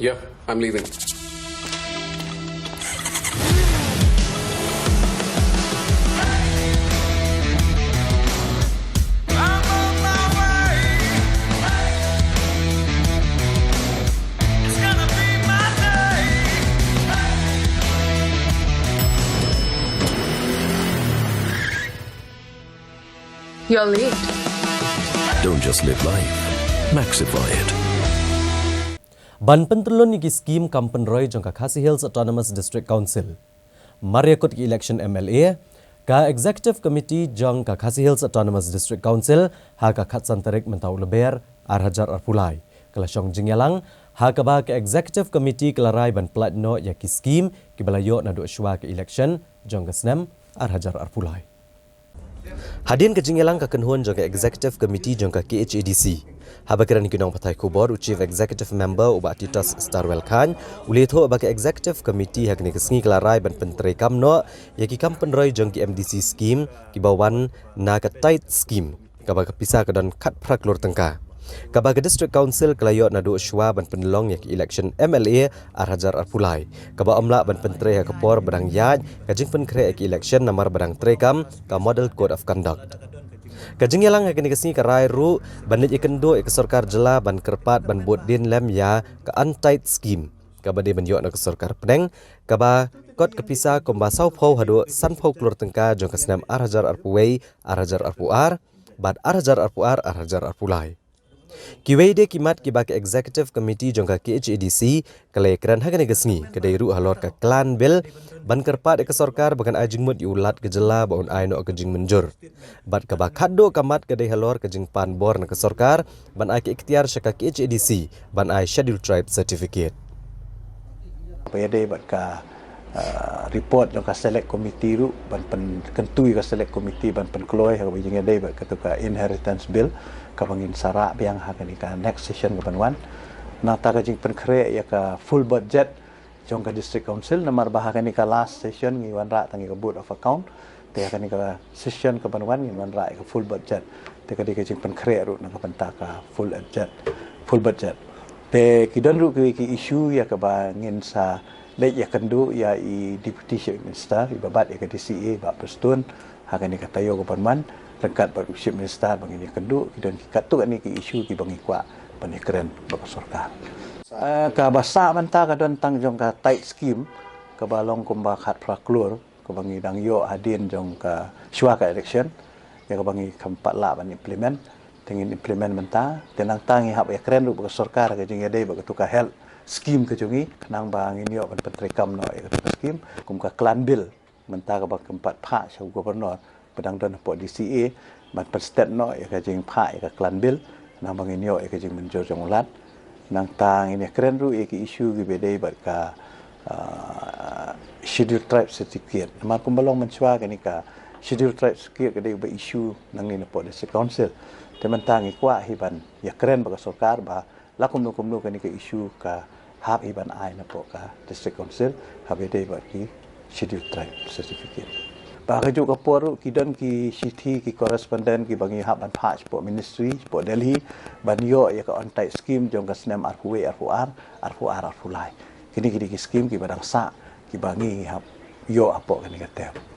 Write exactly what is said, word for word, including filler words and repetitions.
Yeah, I'm leaving. You're late. Don't just live life, maxify it. Ban pyntyllun ïa ki skim kam pynroi jong ka Khasi Hills Autonomous District Council. Mar ïa kut ki election M L A, ka Executive Committee jong ka Khasi Hills Autonomous District Council ha ka khatsan tarik mynta u Lber ar hajar arphew lai ka la shong jingïalang ha kaba ka Executive Committee ka la rai ban pynlait noh ïa ki skim kiba la ïoh naduh shwa ka election jong ka snem ar hajar arphew lai. Hadien ka jingïalang ka kynhun jong ka Executive Committee jong ka K H A D C, haba kren ki nongpathai khubor u Chief Executive Member u Bah Titus Starwell Chyne u la ïathuh ba ka Executive Committee ha kane ka sngi ka la rai ban pyntreikam noh ïa ki kam pynroi jong ki M D C scheme kiba wan na ka TIDE scheme, kaba ka pisa ka don khatphra klur tyngka, kaba ka District Council ka la ïoh naduh shwa ban pynlong ïa ka election M L A ar hajar arphew lai, kaba ym lah ban pyntrei ha ka por ba dang ïaid ka jingpynkhreh ïa ka election namar ba dang treikam ka Model Code of Conduct. Ka jingïalang ha kane ka sngi ka rai ruh ban leit ïakynduh ïa ka sorkar jylla ban kyrpad ban bud dien lem ïa ka un-TIDE scheme kaba dei ban ïoh na ka sorkar pdeng, kaba kot ka pisa kumba sawphew haduh sanphew klur tyngka jong ka snem ar hajar arphew wei ar hajar arphew ar bad ar hajar arphew ar ar hajar arphew lai. Kiwei de ki mat kiba ka Executive Committee jong ka K H A D C ka la ïakren ha kane ka sngi ka dei ruh halor ka Clan Bill, ban kyrpad ïa ka sorkar ba kan ai jingmut ïa u Lat ka jylla ba un ai noh ka jingmynjur. Bad kaba khatduh ka mat ka dei halor ka jingpan bor na ka sorkar ban ai ka iktiar sha ka K H A D C ban ai Schedule Tribe Certificate. Ba ïadei bad ka report jong ka Select Committee ruh ban pynkyntu ïa ka Select Committee ban pynkloi ha kaba ïadei bad katu ka Inheritance Bill kaba ngin sa rah biang ha kane ka next session kaban wan. Nangta ka jingpynkhreh ïa ka full budget jong ka District Council namar ba ha kane ka last session ngi wanrah tang ïa ka Vote of Account. Te ha kane ka session kaban wan ngin wanrah ïa ka full budget. Te ka dei ka jingpynkhreh ruh na ka bynta ka full budget. Full budget. Te ki don ruh ki issue ïa kaba ngin sa leit ïakynduh ïa i Deputy Chief Minister iba bat ïa ka D C A Bah Prestone ha kane ka taïew kaban wan ryngkat bad u Chief Minister ba ngin ïakynduh, ki don ki katto katne ki issue kiba ngi kwah ban ïakren bad ka sorkar. Kaba sah mynta ka don tang jong ka TIDE scheme kaba long kumba khatphra klur kaba ngi dang ïoh hadien jong ka shwa ka election, ïa kaba ngi khlem pat lah ban implement. Te ngin implement mynta, te nangta ngi hap ïakren ruh bad ka sorkar ka jingïadei bad katu ka health scheme ka jong ngi khnang ba ngin ïoh ban pyntreikam noh ïa katu ka scheme. Kum ka Clan Bill mynta kaba khlem pat phah sha u Governor ba dang don hapoh D C A ban pynstet noh ïa ka jingphah ïa ka Clan Bill khnang ba ngin ïoh ïa ka jingmynjur jong u Lat. Nangta ngin ïakren ruh ïa ki issue kiba dei bad ka Schedule Tribe Certificate. Namar kumba long mynshuwa kane ka Schedule Tribe Certificate ka dei ba issue nangne napoh District Council. Te mynta ngi kwah hi ban ïakren bad ka sorkar ba la kumno kumno kane ka issue ka hap hi ban ai napoh ka District Council haba ïadei bad ki Schedule Tribe Certificate. Ba ka juh ka por ruh ki don ki shithi ki correspondent kiba ngi hap ban phah shapoh Ministry shapoh Delhi ban ïoh ïa ka un-TIDE scheme jong ka snem arphew wei arphew ar arphew ar arphew lai. Kine ki dei ki scheme kiba dang sah kiba ngi hap ïoh hapoh kane ka term.